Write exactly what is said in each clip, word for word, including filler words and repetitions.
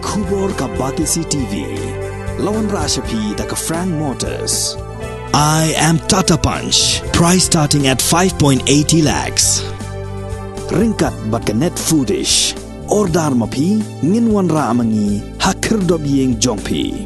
Khubor ka Batesi T V. La wanrah sha phi da ka Frank Motors. I am Tata Punch. Price starting at five point eighty lakhs. Ryngkat bad ka Net Foodish. Order ma phi, ngin wanrah ma ngi ha khyrdop ïing jong phi.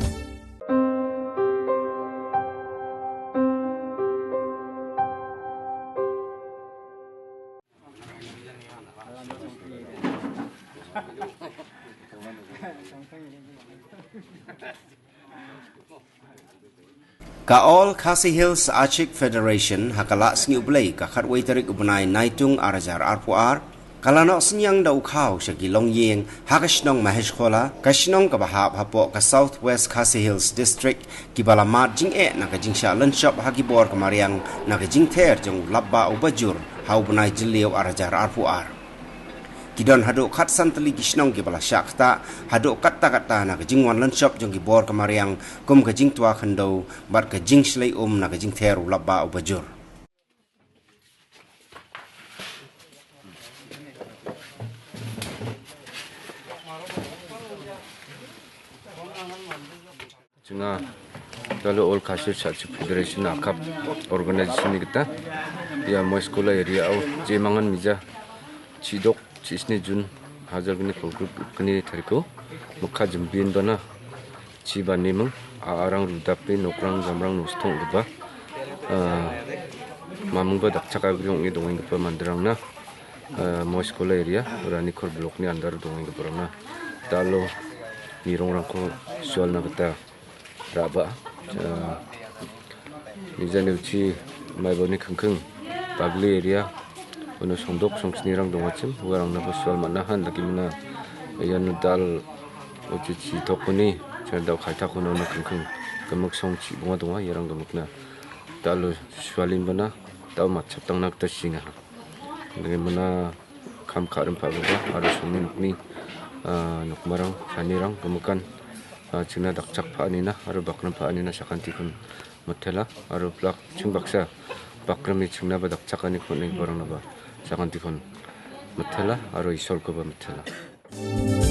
Ka All Khasi Hills Achik Federation ha ka Lah Sngi U Blei ka khatwei tarik u bnai Naitung ar hajar arphew ar, ka la noh synñiang da u khaw sha ki longïing ha ka shnong Maheshkhula, ka shnong kaba hap hapoh ka South West Khasi Hills District, kiba la mad jingeh na ka jingshah lynshop ha ki bor ka mariang na ka jingther jong u lapbah uba jur ha u bnai Jylliew ar hajar arphew ar. Ki don haduh khatsan tylli ki shnong kiba la shah ktah, haduh katta katta na ka jingwan lynshop jong ki bor ka mariang, kum ka jingtwa khyndew bad ka jingshlei um na ka jingther u lapbah uba jur. Jnga, talo All Khasi Hills Achik Federation, AKHAF organization ni kita. Ïa Maheshkhula area o, je mangan mija, chidok, chisni June, hajar kni pulkut kni tariko, mukha jembin bana, chi ba nimang, a arang rudapi, nokrang, jamrang, nustong ruba. Ah, mamung ba dakchak agriong i dongeng kapa mandrang na, ah, Maheshkhula area, Ranikor block ni andar dongeng kapa rang na. Talo, nirong rangko, sual na kata. Raba, ah, mija ni uchi, mai boni khengkheng, Pagli area, uno songdok, songsni rang dong achim, warang na ba sual mana han, lagi mana, yan dal, uchi chi tok kuni, chan dau khai tak uno na khengkheng, kemek song chi bunga donga, yarang kemek na, dal sualin bana, dau mat chap tang nak ta singa. Lagi mana, Kham kha rem pha ba, aro sumni nukni, ah, nukmarang, sanirang, kemekan, ah, chingna dakchak pha anina, aro bakram pha anina, shakanti khun methela, aro plak ching baksa, bakram ni chingna ba dakchak ani khun ni borang na ba, shakanti khun methela, aro isol ko ba methela.